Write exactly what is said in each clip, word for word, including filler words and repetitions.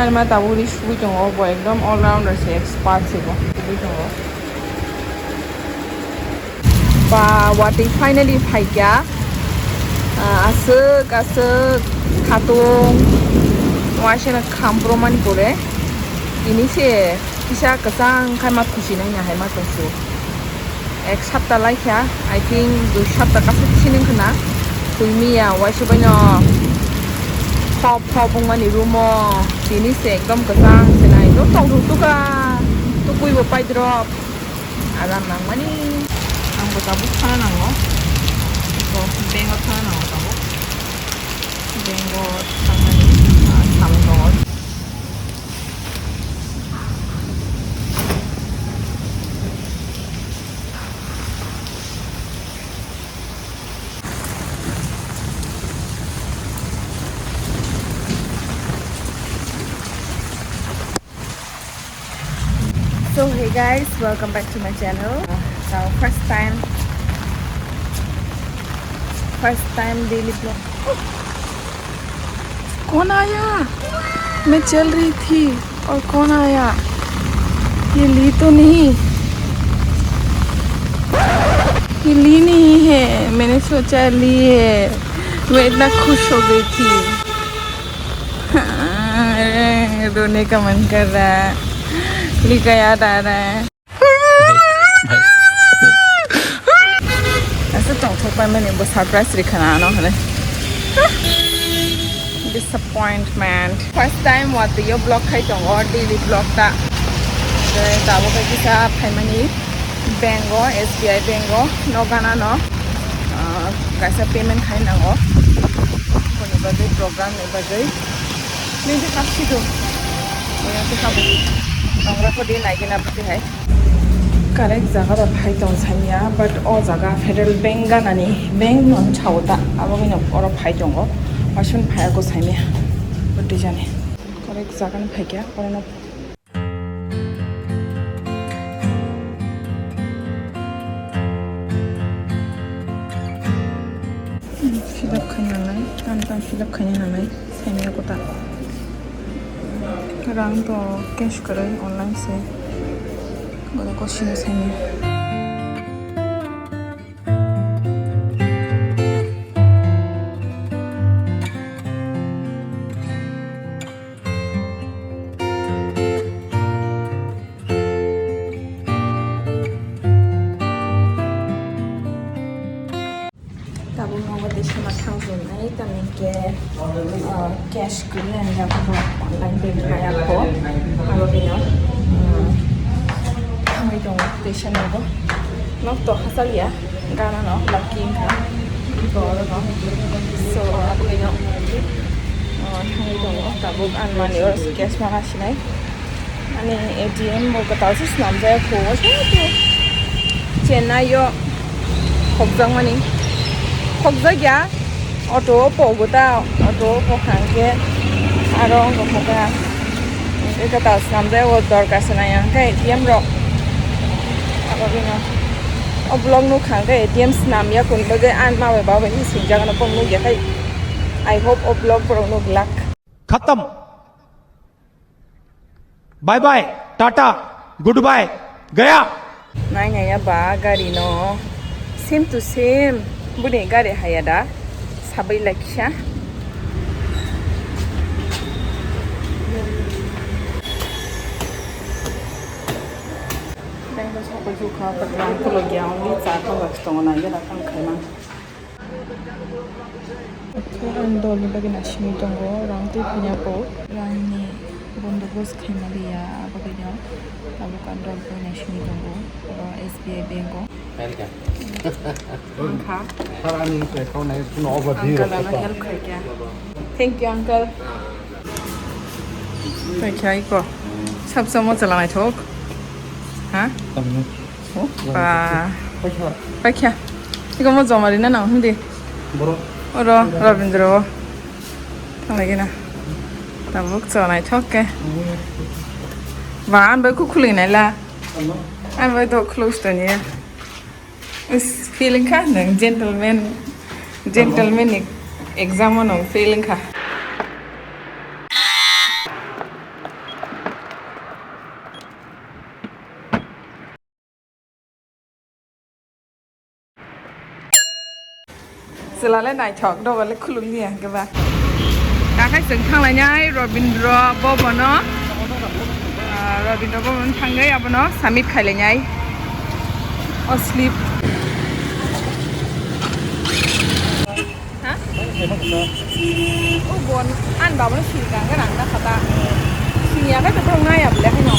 Ama tabuk ri sugui tongo, bo ekdom all rounder se, expert se bo sugui tongo. Ba watwi finally phaikya. Ah, aswk aswk khatung waisano khampromani pore tini se kisa kwchang khai ma thusi nai hai ma tongsu. Ek sapta laikha, I think dui sapta kaisa sini khna. Twi miya waisa baino phop phop wngmani room o tini se ekdom kwchang se nai. Tongthok tukha, tukui bo paidrop. Aram nangmani. Ang bo tabuk thana nango. Bo bank o thana nango tabuk. Bank o thangnani, ah, samung tongo. So hey guys, welcome back to my channel. So first time, first time daily vlog. कौन आया? मैं चल रही थी और कौन आया? ये ली तो नहीं? ये ली नहीं है, मैंने सोचा ली है। मैं इतना खुश हो गई थी। रोने का मन कर रहा है, ली का याद आ रहा है। Asa tongthok pai mani bo surprise ri khana ano hwnwi. Disappointment. First time watwi yo vlog khai tongo, daily vlog ta. Tei tabuk khe kisa phaimani bank o, S B I bank o, no gana no, ah, kaisa payment khai nango. Boni bagwi program ni bagwi. Nini hapsi do. Oya khe kabo. Tongra pho di nai gina bwtwi hai. Correct jaga da phai tong sanya, but o jaga Federal Bank ganani bank no chao ta, abo bini oro phai tongo, waisung phai ako saimya, bwtwi jani. Correct jaga ni phai kya, oro no. Fill up khaina nai, tam tam fill up khaina nanai, saimya kota. Rang to cash kwrwi, online se. Bodo kosino saimya. Tabuk nogo tei sema thang tongnai, tamni hwnkhe, ah, cash kwrwi ang jak bo online payment maya kho. Abo bino, ah, thangwi tongo tei sema bo. Nok to hachal ya, gana no lucky wngkha. Iko oro no. So, abo bino, ah, thangwi tongo. Tabuk ang mani oro cash mana sinai. Ani A T M bo kwtal se swnamjak kho, o se khe Chennai o khokjakmani, khokjak ya, auto o pogo ta, auto o pokha hwnkhe aro wngkha kha, hwnkhe kwtal swnamjak o dorkar se nai hwnkhe A T M rok. Abo bino o vlog nukha hwnkhe A T M swnam ya kunu bagwi ani ma bai ba bai hinwi swngjak, ano bong nukya khai. I hope o vlog borok nuglak. खत्म। Bye bye, tata, goodbye, गया। Nainaiya ba gari no, same to same. Boni gari haya da, sabai lakisa. Bangla sabai sukha, but rang khulogya, only cha khulok tongo, naiya da tang khaima. Ang dolni bagwi naisingwi tongo, rang twi phiya po. Rangni bondobos khaima liya, abo kaino tabuk ang dol bagwi naisingwi tongo, oro S B I bank o. Welcome. Wngkha. Sir, ani khe khonai phone over. Uncle ano help khaikha. Thank you, uncle. Paikha iko. Sabsa mo chala naithok. Ha? Tamni. Oh, ba. Paikha. Paikha. Iko mo joma rina nang hindi. Boro. Oro, Rabindra o. Thanglai gina. Tabuk chala naithok khe. Ba, an bai kukhulwi naila. Ano? An bai do close to niya. Is feeling kha nang gentleman, gentleman ni exam o nang feeling kha. Chwla le naithok, dogo le khulum niya hwnkhe ba. Dakhai chwng thanglainai Robindra Bhavan o. Ah, Robindra Bhavan thangwi abono submit khailainai. O slip. Ha? O bon, an babono sil kang khe rang na kha ta. Sini ya khe borok nai ya bole haino.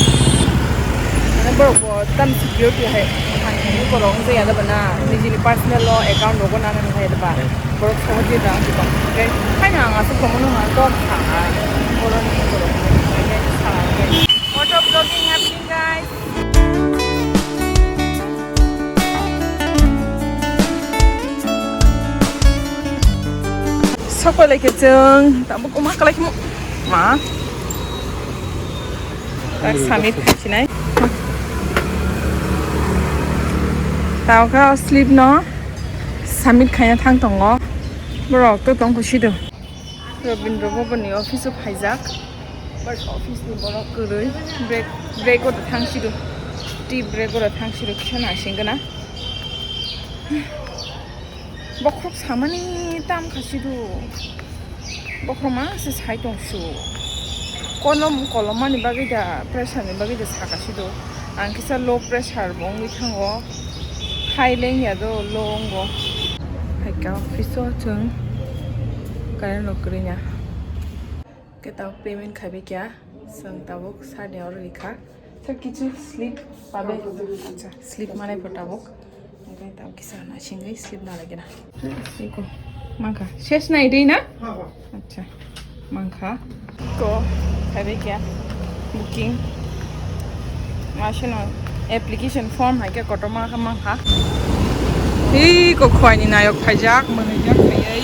Mane borok bo tam security hai. Thani borok wng ya da bana. Nijini personal lo account rogo nana nang ya da ba. Borok sohor je da ang ba. Okay. Haino ang asuk komo no ha to sa. Borok ni borok. Okay, sa. Okay. What a vlogging happening, guys. Sokoi lai khe chwng tabuk uma kalai khmu ma tak submit khaichinai. Tao kha slip no submit khaina thang tongo. Borok to tong khusi do. Robindra Bhavan ni office o phaijak. But office ni borok kwrwi break, break o thang sido. Tea break o thang sido kisa na singana. Bokhorok samani tam kha sido. Bokhorok ma se sai tong su. Kolom, kolom mani bagwi da, pressure ni bagwi da saka sido. Ang kisa low pressure bo wngwi thango. High leng ya do, low wngo. Hai ka office o chwng current rok kwrwi na. Khe tabuk payment khaibai kya, chwng tabuk sir ni oro rikha. Sir, kichu slip pabe? Acha, slip manai pho tabuk. Oke, tabuk kisa na singwi slip na lagi na. Iko, mangkha. Ses nai dei na? Acha, mangkha. Ko, khaibai kya? Booking. Masino application form hai khe kotorma kha mangkha. Iko khwai ni nayok phaijak, mwnwijak phaiwi.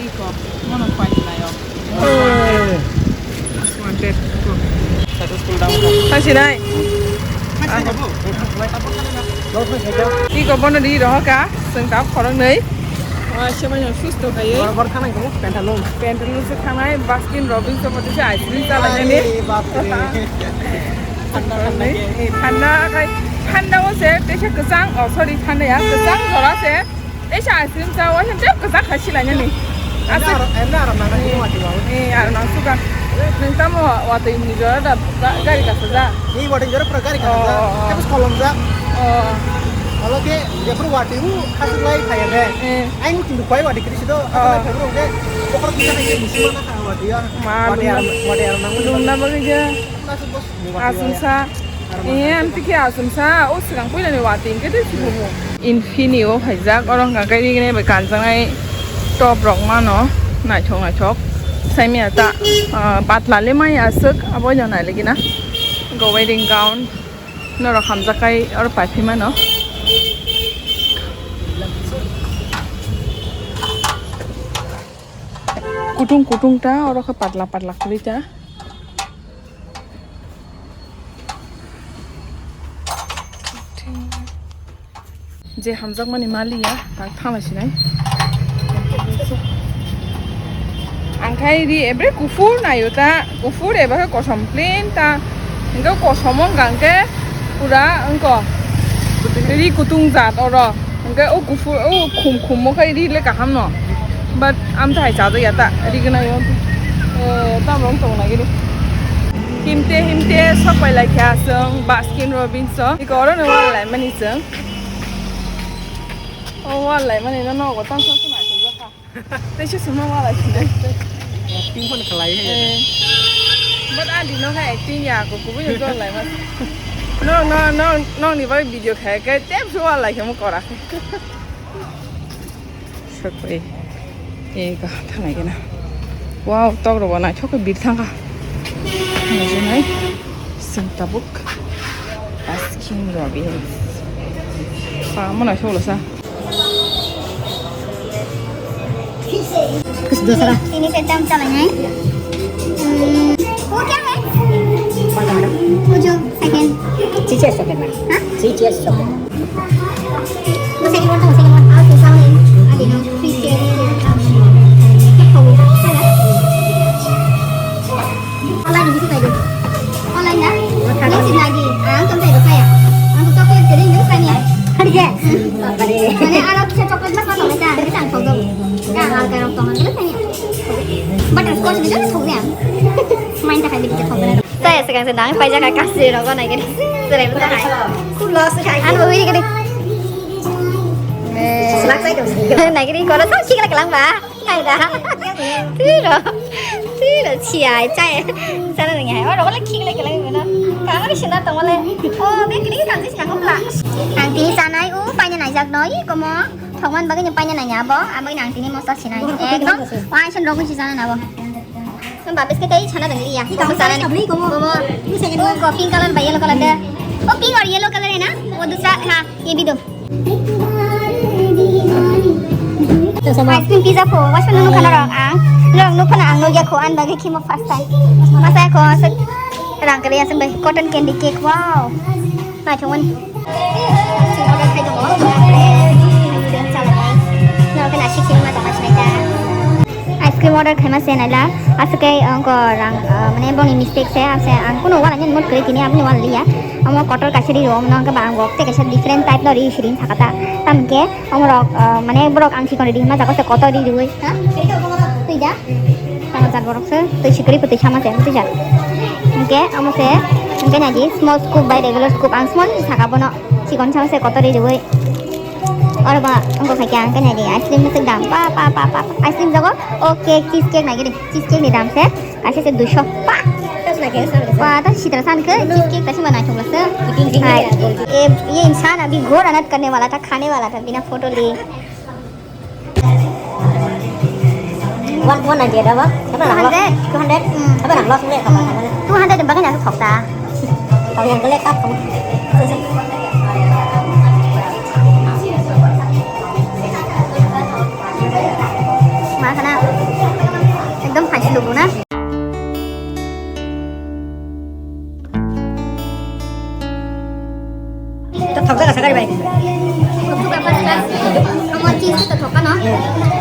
Iko, mono khwai ni nayok. Hey. Wanted. Satu sepuluh tahun. Thansinai. Iko bono di rohoka, sengta khoroknwi. Wah, siapa yang sus tuh kayak? Baru-baru tanah itu, Pantaloons. Pantaloons se thangnai, Baskin Robbins o photo se ice cream chalai nani. Aye, bapre. Thanda, thanda ke. Thanda kai, thanda o se, tesa kwchang, oh, sorry, thanda ya, kwchang jora se, tesa ice cream cha, o se, tesa kwchang khai silai nani. Asik. Aro, aro nang nang watwi wao. Eh, aro nang suka. Nang tamo watwi ni jora da, ga-, gari kasa ja. Ni watwi jora pura gari kasa ja. Oh, oh. Tapi kolom ja. Oh. Kalau ke, dia pura watwi u, kasih lai kaya deh. Eh. Aing kintu koi wadi kiri sido, apa nak keburu ke, pokok kita kayak musim mana kah wadi ya? Wadi alam, wadi alam nang. Luna bagi ja. Asumsa. Eh, am tiki asumsa. Oh, sekarang pun ada wadi, kita sih bumu. Infinio haijak, orang kakai ini kena berkancang ai top rock mano, naithok naithok. Saya mi ata, eh, patla le mai asuk, abo janai lagi na. Go wedding gown. Norok hamjak kai oro paiphi mano. Kutung kutung ta oro khe patla patla kwrwi ta. Je hamjakmani maliya, tak thanglai sinai. Ang khai ri ebre kuphur nayo ta, kuphur eba khe kosom plain ta. Hingke kosom wngkha hingke pura wngko. Ri kutung jat oro. Hingke o kuphur, o khum khum mo khai ri le kaham no. But amtha hai chajakya ta, ri gwnai o. Eh, tamo wng tong nai ri. Himte himte sok pai lai kha chwng Baskin Robbins o. Iko oro no wal lai mani chwng. O wal lai mani no nogo tang tang khna thajak kha. Tei se suma wal lai sinai. Acting pon khalai hai. Eh. But adi no kha acting ya ko kubui no jol lai mas. No, no, no, no ni bai video khai ke tep su wal lai khe mo kora. Sokoi. Ega thanai gena. Wow, tok rogo naithok khe bir thangkha. Nai nai. Seng tabuk. Baskin Robbins. Sa mo naithok lo sa. कुछ दूसरा। चीनी से एकदम चला है। हम्म, वो क्या है? कौन सा मैडम? वो जो सेकंड। चीज़ चॉकलेट मैडम। हाँ? चीज़ चॉकलेट। वो सेकंड वन था, वो सेकंड वन। और दूसरा वो, I don't know, फ्रीज के लिए, क्या खाओगे? Online bisa tadi. Online dah? Ini sih lagi. Ah, untung saya saya. Untung toko yang kering ini saya. Harga. Mana ada bisa coklat mas atau enggak? Kita Halka rok tongo, kele tanya. Butterscotch ni jani thok ya. Main takai bini thok ya. Saya sekarang sedang pajak kasih rokok naik ini. Serai besar. Kulo sekai. Anu ini gini. Selak saya dong. Naik ini kalau sama sih kena kelang bah. Hai dah. Tiro. Tiro ciai cai. Sana nanya hai. Orang orang kiri lagi lagi mana? Kamu di sini atau mana? Oh, dia kiri kan sih nangkep lah. Nanti sana itu panen aja no, ini kamu. Thokman bagwi ni paina nanya abo, aboni ang tini moso sinai. Ekdom, waisa rogwi si sana nabo. Nang babes ke tei sana dang iya. Kamu sana ni. Kamu. Kamu sana ni. Kamu. Kamu ko pink color ba yellow color de. Oh, pink or yellow color hai na? Oh, dusra, ha, ye bhi do. Ice cream pizza ko, waisa nunu khana rok ang. Rok nu khana ang no ya ko an bagwi khimo first time. Masa ko, rang kali asam bai cotton candy cake, wow. Naithokmani. Order khai tongo. Nokhe naisik sini ma tongma sinai ta. Ice cream order khaima se naila. Aswk khe ongko rang, ah, mane boni mistake se, ase ang kuno wala nini mot kwrwi tini aboni wala liya. Amo kotor kaisa ri ro, omo nokhe ba ang wok tei kaisa different type no ri siring sakha ta. Tamokhe omo rok, ah, mane borok ang sikon ri hima jaga se kotor ri riwi. Ha? Twi da? Tama jat borok se, twi sikri pwtwi sama se, twi jat. Hingke omo se, hingke naidi small scoop bai regular scoop ang small ni saka bono sikon sama se kotor ri riwi. Oro ba wngkha khe ang khe naidi ice cream ni dam pa pa pa pa pa. Ice cream jago o cake, cheese cake nai gini. Cheese cake ni dam se kaisa se duisho pa. Pa ta sitra san khe cheese cake ta sima naithok lase. Hai. Ye ye insaan abhi ghor anat karne wala tha, khane wala tha, bina photo liye. One, one ninety-eight apa? Apa nang loss? Two hundred? Two hundred? Hmm. Apa nang loss ni? Two hundred ni bagwi nang thok ta. Kau yang gelek apa? Ma khana ekdom phaisi lugu na. To thok jaga sakari bai. Thok jaga first class. Omo cheese to thok no.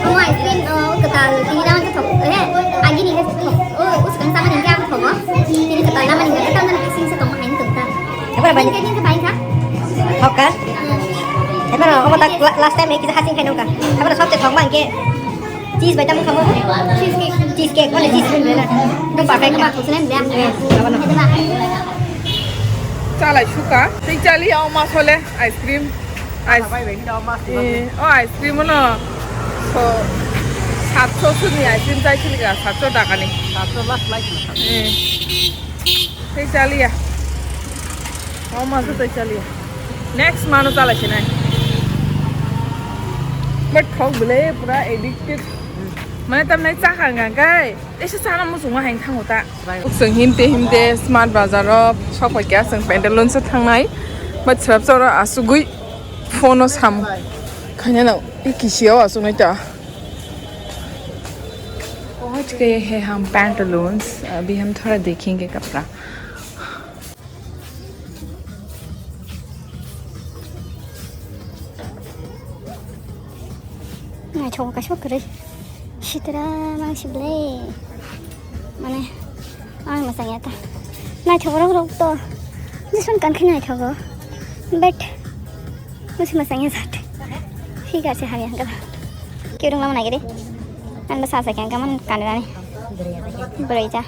Omo ice cream, oh, kwtal tini dama to thok. Eh, agi ni thok. Oh, uskang sama ni kya thok. Tini kwtal dama ni kya tam dan kasing sa tong hain thok ta. Apa bai? Tini ke bai kha. Thok ka? Apa omo tak la-, last time kita hasing khainong ka. Apa sob te thok bang ke. Cheese bai tamo kamo? Cheese cake. Cheese cake, only cheese cream na. Ekdom perfect. Ba, khosne mle. Eh, apa na? Chalai suka. Tei chali o ma sole ice cream. Ice. Eh, o ice cream no. So, satso suni ice cream chai chili ka, satso taka ni. Satso last like na. Eh. Tei chaliya. O maso tei chaliya. Next mano chalai sinai. But thok bele pura addicted. Mane tamnai chakha hwnka kai. Ese sana muchungma hain thango ta. Seng himte himte smart bazar o sok pai kya seng pantaloons o thangnai. But srap sora asugui phone o sam. Khaina na iki siyo asung nai ta. पहुंच गए हैं हम पैंटालून्स, अभी हम थोड़ा देखेंगे कपड़ा। Naithok kaisa kwrwi. Sitra mangsi ble. Mane, ang mwchang ya ta. Naithok rok rok to. Jison kan khe naithogo. But Musi masang ya sat. Higa se hari angkal. Kiurung lama nagiri. An basa sa kyang kaman kanirani. Bwrwi ja.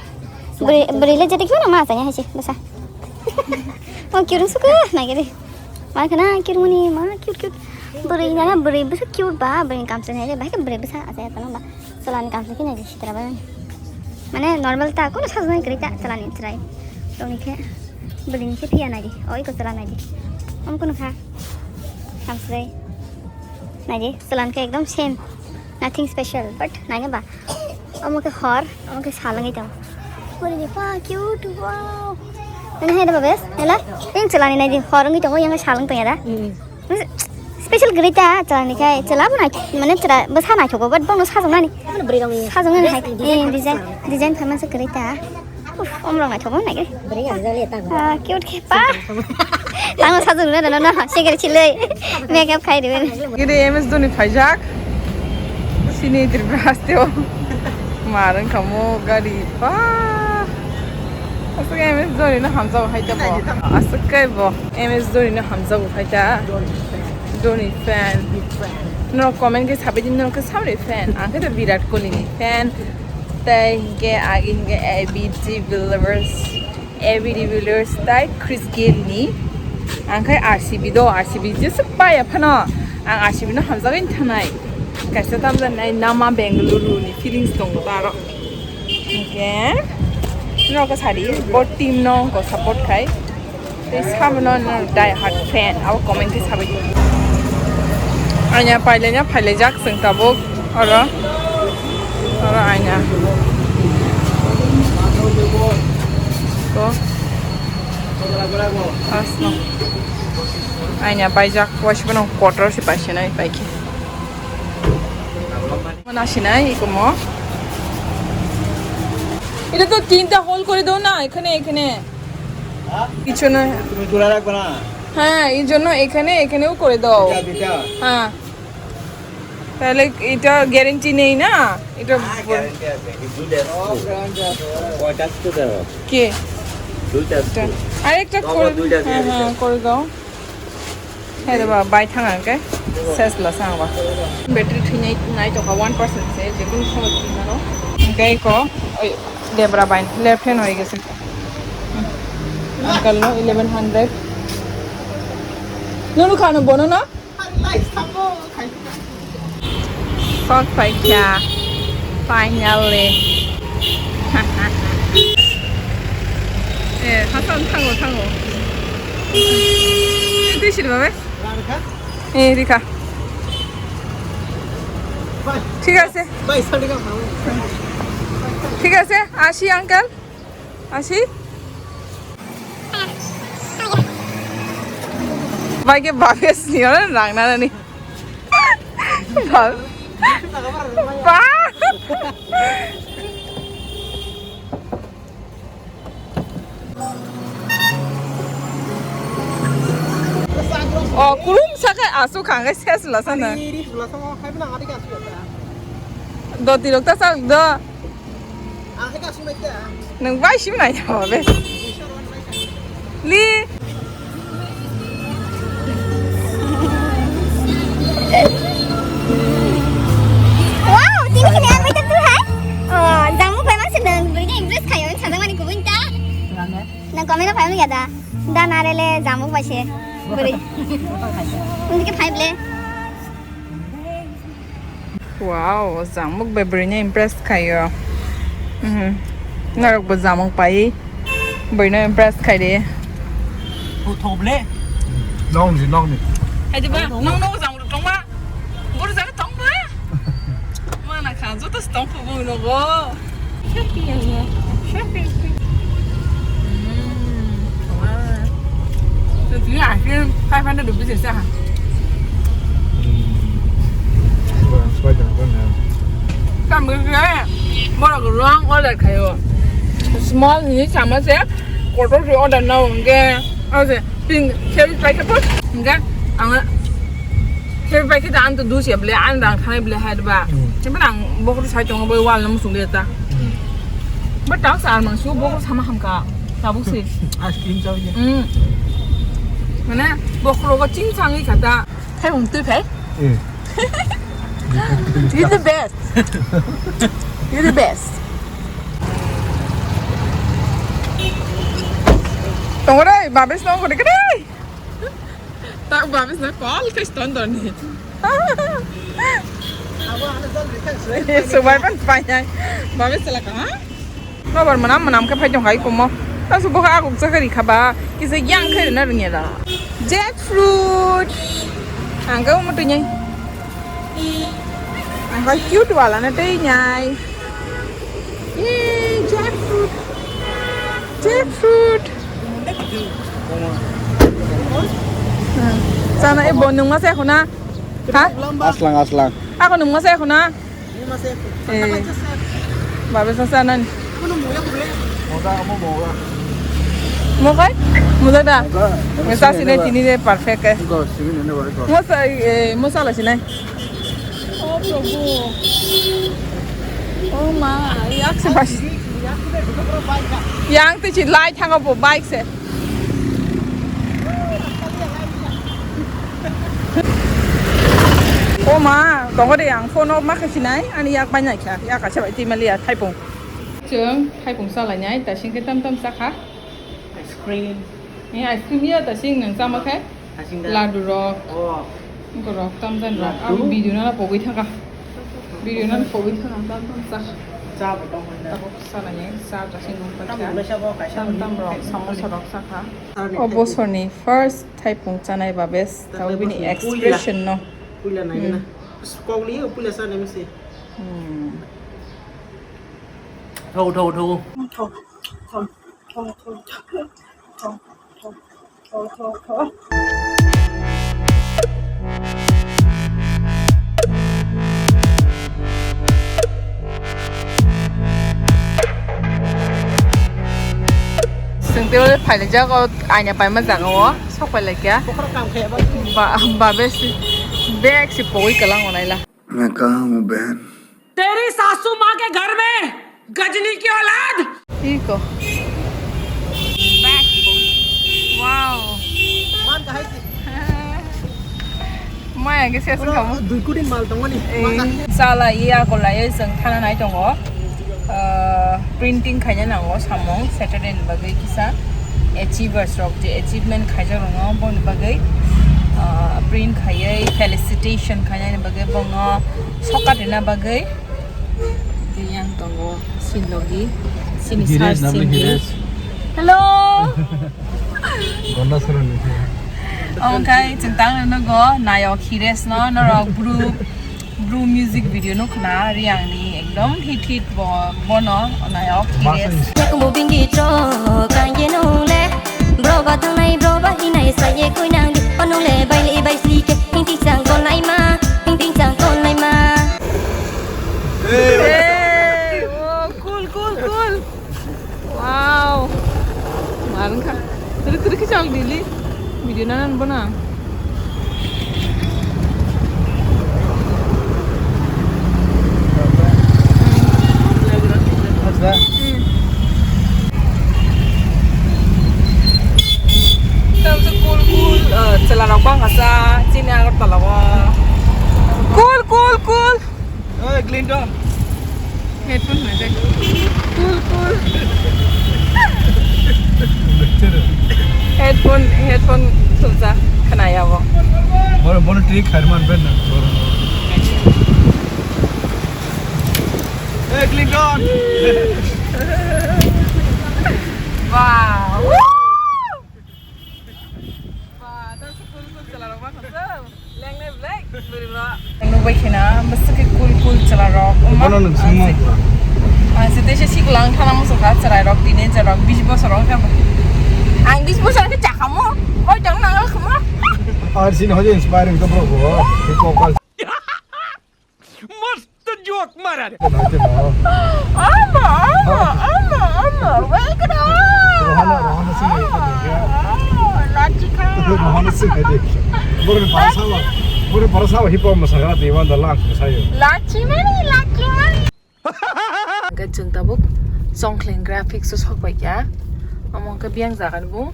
Bwrwi, bwrwi le jetik lama sa ya hasi basa. Oh, kiurung suka nagiri. Ma kana kiurung ni ma cute cute. Bwrwi na bwrwi basa cute ba, bwrwi kam sa ne ba bwrwi basa asa ya tano ba. Chalani kam se khe naidi sitra ba. Mane normal ta, kono sajna kwrwi ta chalani chwrai. Tongni khe bwrwini khe phiya naidi. Oi ko chala naidi. Om kono kha. Kam chwrai. Naidi chalan khe ekdom same. Nothing special, but naina ba. Omo khe hor, omo khe salangwi tong. Bwrwini pa cute, wow. Nang hai da babes, hela. Ing chalani naidi hor wngwi tongo, yang salang tong ya da. Special kwrwi ta chwla ni khai chwla bo nai mane chwla bo sa naithogo but bono sajoknani. Sajoknani hai. Eh, design, design khaima se kwrwi ta. Uf, omrok naithogo nai. Ah, cute khe pa. Tamo sajokna da no sengeri chiloi. Makeup khai dibe. Gede M S Dhoni phaijak. Sini Tripura haste o. Marang kamo gari pa. Aswk M S Dhoni no hamjago hai ta bo. Aswk kai bo M S Dhoni no hamjago hai ta. Dhoni fan. Norok comment khe sabai di, norok khe samre fan. Ang khe to Virat Kohli ni fan. Tai hinkhe agi hinkhe A B de Villiers, A B de Villiers tai Chris Gayle ni. Ang khe R C B do, R C B jesa paya phano ang R C B no hamjagwi thanai. Kaisa tamjani nama Bengaluru ni feelings tongo ta aro. Hinkhe norok khe sadi bo team no ko support khai. Tei sabono no die hard fan, abo comment khe sabai di. Aina pailaina, pailaijak chwng tabuk oro, oro aina. Ko. Asno. Aina paijak, waisa bono kotor se paisinai paikhe. Mana sinai ikomo. এটা তো তিনটা হোল করে দাও না, এখানে, এখানে। কিছু না। তুমি জোড়া রাখবে না? হ্যাঁ, এই জন্য এখানে, এখানেও করে দাও। দুইটা, দুইটা। হ্যাঁ। তাহলে এটা গ্যারান্টি নেই না? এটা হ্যাঁ, গ্যারান্টি আছে। এই দুইটা স্ক্রু। কয়টা স্ক্রু দেবো? কে? দুইটা এটা। স্ক্রু। আরেকটা তবু করে, দুইটা দিয়ে হ্যাঁ, দিতে। হ্যাঁ, করে দাও। Hai da ba, bai thang ang khe ses la sang ba. Battery thwi nai, nai to ka one percent se, je kun somoy thwi mano. Hingke ko, oi, debra bai, left hand hoi gese. Uncle no eleven hundred. Nunu khano bono no? Kok paikha, finally. Eh, hasan thango, thango. Eh, twi sidi babe? Eh, rikha. ঠিক আছে। ঠিক আছে, আসি uncle. Asi? Bai ke babes ni ora rang nana ni. Ba. Ba. Oh, kulum sakai asu khangai ses la sana. Doti rok ta sak do. Nwng bai sim nai tamo be. Li. Wow, tini kini ang bai tu hai. Oh, jamu bai ma se nwng beri impress khayo, sajak mani kubun ta. Nwng comment o phai ya da. Da narele jamu bai se. Beri. Unti ke phai ble. Wow, jamuk bai bwrwino impress khaio. Mhm. Norokbo jamuk pai bwrwino impress khaidi. Thoble. Nokni, nokni. Hai diba, nong nogo jamuk rok tongma. Boro jaga tongma. Mana kha, joto se tongkho bo nogo. Shopping ya, shopping. Hmm, wah. Itu punya akhir five hundred rupees ya, sah? Tamo khe borok wrong order khaio. Small ni sama se, kotor se order nao hingke, ase pin khe pai khe to, hingke ang Khe bai khe ta ang to dusia ble, ang rang thanai ble hai ba. Hmm. Khe ba ang bokhoro sai tongo bai wal no musung le ta. Hmm. Ba ta sa mang su bokhoro sama hamka. Tabuk se. Ice cream chawi je. Hmm. Mane bokhoro go ching changwi kha ta. Khai hum twi phai. Hmm. You're the best. You're the best. Tongore, babes nong kore kore. Tak babes na call khe ton ton ni. Subai pan pai nai. Babes sala ka ha? Nobar manam manam khe phai tong khai komo. Ta su bokha akuk cha kari khaba. Kisa yang khe na rungya da. Jackfruit. Ang ka umu tu nyai. Ang ka cute wala na tei nyai. Yay, jackfruit. Jackfruit. Hmm. Sana e bo nung masa khuna. Ha? Aslang, aslang. Ako nung masa khuna. Eh. Babe sa sana ni. Mo kai? Mo da. Mo sa sini tini de perfect eh. Mo sa eh mo sa la sini. Oh, Prabhu. Oh, ma, yak se bas. Yang te chi lai thang bo bike se. O ma, tongo de ang phone off ma khe sinai, ani yak bai nai kha, yak kaisa bai twi mali ya thaipung. Chwng thaipung sa lai nai, ta sing khe tam tam sa kha. Ice cream. Ni ice cream ya ta sing nang chama khe. Ladu rok. Oh. Ko rok tam jan rok. Ladu? Ang video na pogwi thaka. Video na pogwi thaka tam tam sa. Cha ba tong hoi na. Tabuk sa lai nai, sa ta sing nang pa. Tam sa ba kaisa tam tam rok, samosa rok sa kha. O bosorni first thaipung chanai ba bes, tabo bini expression no. Puila nai na. Kokli puila sa nai masi. Hmm. Thau, thau, thau. Thau, thau, thau. Chwng tei phailaijago aina paima jagao sok pailaikha. Ba, ba besi bag si pogwi kwlango naila. मैं कहाँ हूँ बहन? तेरी सासू माँ के घर में गजनी की औलाद। Iko. Wow. Maya ke ses kamu. Dui kudin mal tongoni. Chala iya kolai chwng thana nai tongo. Ah, printing khaina nango samung Saturday ni bagwi kisa achievers rok je achievement khaijak rokno boni bagwi, ah, print khaiwi felicitation khainani bagwi bono sokat rina bagwi. Tiyang tongo, sin logi, sini sir sin. Hello. Gonda soro ni. Omo khai chwng tang nogo nayok Hires no norok bru bru music video no khna Riang ni ekdom hit hit bo bono nayok Hires. Yakumo bingi tro kanye nung le. Bro ba thangnai, bro ba hinai, saye koi nang di. Onung le bai le bai si ke, ting ting chang kon lai ma, ting ting chang kon lai ma. Hey, oh, cool, cool, cool. Wow. Marang kha. Tiri tiri khe chal dili. Video na nan bona. Tam se cool cool, eh, chwla rok bang kha sa chini Agartala o. Cool, cool, cool. Oi, Clinton. Headphone hwnwi tei. Cool, cool. Headphone, headphone thumsa khwnaya bo. Bono, bono trick khai man ben na. Hey, Clinton. Wow. Woo! Ba, tang se cool cool chwla rok ma kha se. Leng le blek, bwrwi rok. Ang nugbai khina, bwswk khe cool cool chwla rok. Bono nwng swngmung. Ang se tei se sikla ang thana muchung kha chwrai rok, teenager rok, bis bosor wng kha. Ang bis bosor khe chakhamu, oi tong nang khamo. Ar sini hoje inspiring to bro bo. Hip hop culture. मस्त जोक मारा रे। Ama, ama, ama, ama, wake it up. Rohana, Rohana sing hai. Oh, lachi kha. Rohana sing hai de. Boro parasa wa, boro parasa wa hip hop masakra diwan da lang sayo. Lachi mani, lachi mani. Hingke chwng tabuk Chongkleng Graphics o sok pai kha. Amo hingke biyang jaga ni bung.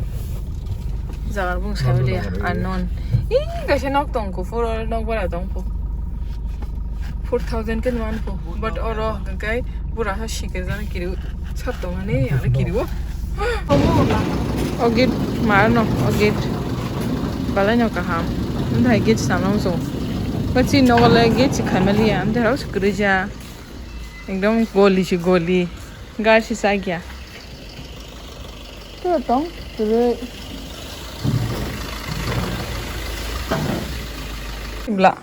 Jaga ni bung sai liya unknown. Ih, kaisa nok tong kuphur o nok bara tong pho. Four thousand ke nuan pho. But oro hingke bura ha sikir jani kiri sat tong ani ani kiri o. O gate ma no, o gate. Balai no kaham. Ndai gate sana mo so. But si no le gate si khamali ya. Ndai rao sikir ja. Ekdom goli se goli. Gar se chakya. Tei tong, tei. Bla.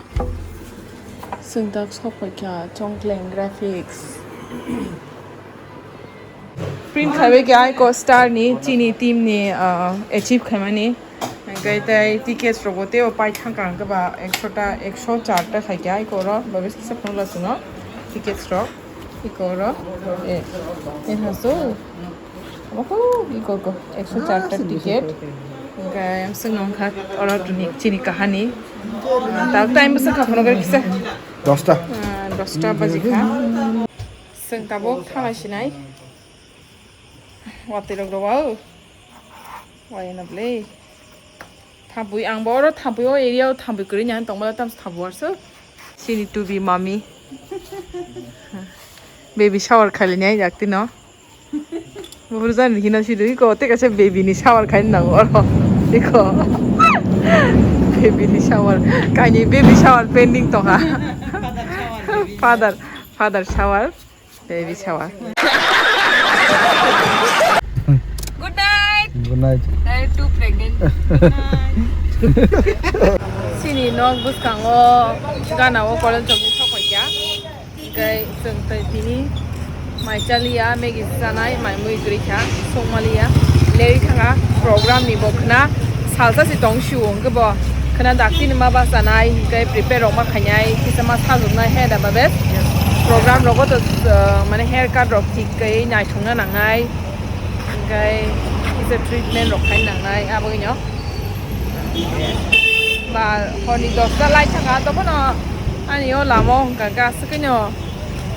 Chwng tak sok pai kha Chongkleng Graphics. Print khaibai khe ai co-star ni chini team ni, ah, achieve khaimani. Hingke tei tickets rok bo tei o pai thang kang khe ba ekso ta, ekso char ta khai khe ai koro ba bes kisa phunuk la chwng o tickets rok. Iko ro, eh, eh, haso. Oho, iko ko, ekso char ta ticket. Hingke ayang sung nong kha, oro tuni chini kahani. Ta time bwsa kha phunuk kisa. Dosta. Ah, dosta baji kha. Chwng tabuk thanglai sinai. Watwi rok rw o. Wayano bwle. Thampui ang bo oro thampui o area o thampui kwrwi ni ang tongmala tamsa thampui warso. Sini to be mommy. Baby shower khali ni ai jak tino. Burjani hina sidu iko te kaisa baby ni shower khai nango oro. Iko. Baby ni shower. Kaini baby shower pending tongha. Father, father shower. Baby shower. Good night. Good night. I too pregnant. Sini nok bwskango gana o kolel chokni sok paikha. Hingke chwng tei tini mai chaliya, Maggie chanai, mai mui kwrwi kha, songmaliya. Leri thangha program ni bo khna salsa si tong sio hingke bo khna dak tini ma bachanai, hingke prepare rok ma khainai, kisa ma sajoknai he da ba bes. Program rogo to, uh, mane hair cut rok thik kai naithokna nangnai, hingke kisa treatment rok khai nangnai, abo ino. Ba horni dosta lai thangha, to bono ani o lama o hingka gas kino.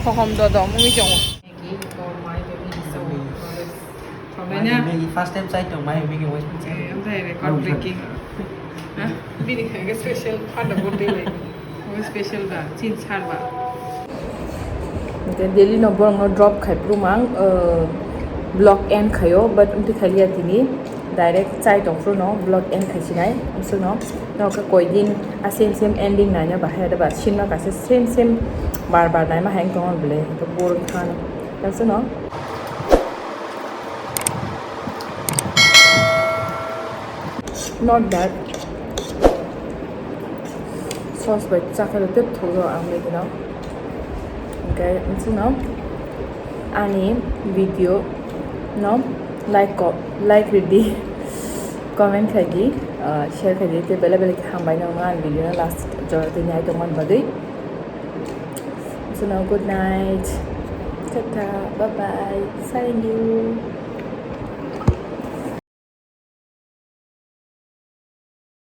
Hohom dodom wngwi tongo. Maggie for my baby is so always. Tongnaina? Maggie, first time chai tong, my Maggie was pizza. Eh, omohai record breaking. Ha? Bini khaga special, father birthday bai. Omo special ba, chin sar ba. Hingke daily no borok no drop khai phuru mang, uh, vlog end khaio, but umtwi khailiya tini. Direct chai tong phuru no vlog end khai sinai, umsuk no. Noke koi din a same same ending naina bahai da ba sinma kaisa same same bar bar naima hai tong bole to bor khan. Umsuk no. Not bad. Sauce bai chakhe tep thok ang bini no. Hingke umsuk no. Ani video no like ko, like ridi, comment khaidi, uh, share khaidi, tei belai belai khe hambai no wngkha ani video no last jora tini hai tongmani bagwi. So now good night, tata, bye bye, see you.